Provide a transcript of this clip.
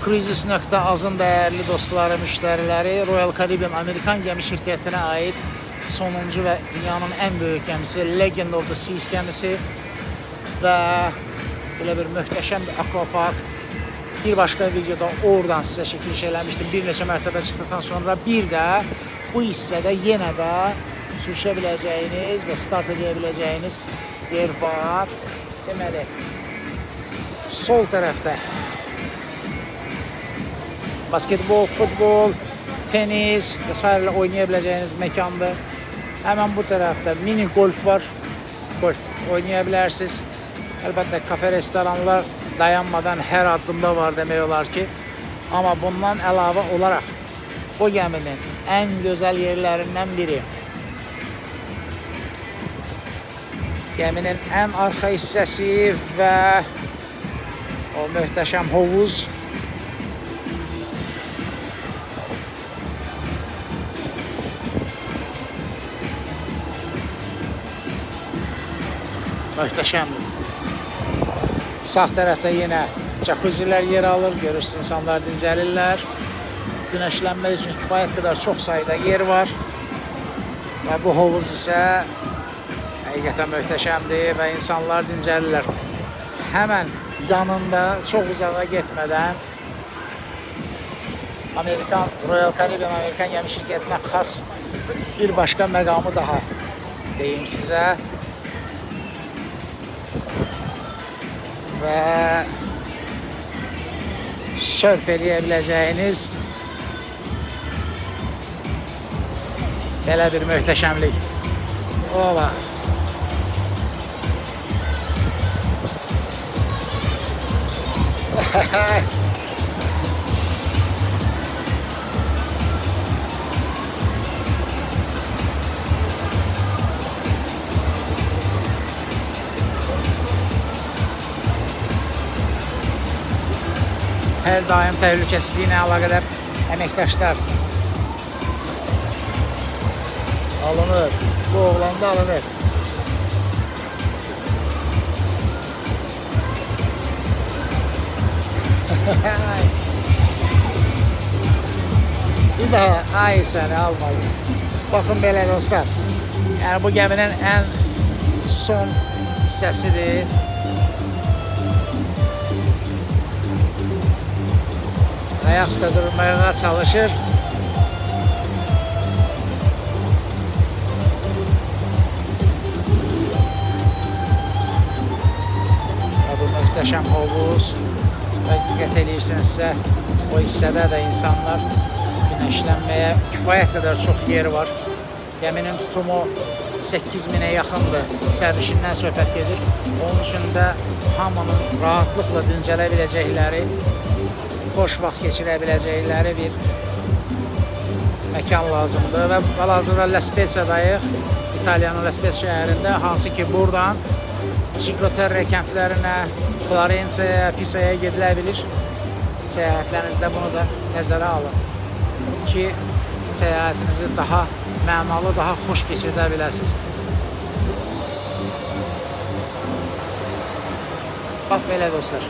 Cruises.az'ın dəyərli dostları, müştəriləri, Royal Caribbean Amerikan gəmi şirkətinə aid sonuncu və dünyanın ən böyük gəmisi Legend of the Seas gəmisi və belə bir möhtəşəm bir akvapark. Bir başqa videoda oradan sizə çəkiliş eləmişdim. Bir neçə mərtəbə çıxdıqdan sonra bir də bu hissədə yenə də sürüşə biləcəyiniz və start edə biləcəyiniz yer var. Deməli, sol tərəfdə basketbol, futbol, tenis və sairə ilə oynaya biləcəyiniz məkandır. Həmən bu tərəfdə mini golf var. Golf oynaya bilərsiniz. Əlbəttə kafe, restoranlar dayanmadan hər addımda var demək olar ki. Amma bundan əlavə olaraq bu gəminin ən gözəl yerlərindən biri, gəminin ən arxa hissəsi və o möhtəşəm hovuz. Möhtəşəmdir. Sağ tərəfdə yenə jacuzzilər yer alır. Görürsünüz, insanlar dincəlirlər. Günəşlənmək üçün kifayət qədər çox sayda yer var. Və bu hovuz isə həqiqətən möhtəşəmdir və insanlar dincəlirlər. Həmən yanında, çox uzağa getmədən Amerikan Royal Caribbean Amerikan gəmi şirkətinə xas bir başqa məqamı daha deyim sizə. Və sörf eləyə biləcəyiniz belə bir möhtəşəmlik. Oba. Hər daim təhlükəsizliyi ilə əlaqədar əməkdaşlar alınır. Bu oğlan da alınır. Bir daha ay səni almadı. Baxın belə dostlar. Yəni bu gəminin ən son hissəsidir. Ayaq üstə durmağa çalışır. Və bu möhtəşəm hovuz və diqqət eləyirsinizsə o hissədə də insanlar günəşlənməyə kifayət qədər çox yer var. Gəminin tutumu 8000-ə yaxındır. Sərnişindən söhbət gedir. Onun üçün də hamının rahatlıqla dincələ biləcəkləri, xoş vaxt keçirə biləcəkləri bir məkan lazımdır. Və hal-hazırda La Spezia'dayıq. İtaliyanın La Spezia şəhərində, hansı ki buradan Cinque Terre kəndlərinə, Florensiyaya, Pisaya gedilə bilir. Səyahətlərinizdə bunu da nəzərə alın ki, səyahətinizi daha mənalı, daha xoş keçirdə biləsiniz. Bax belə dostlar.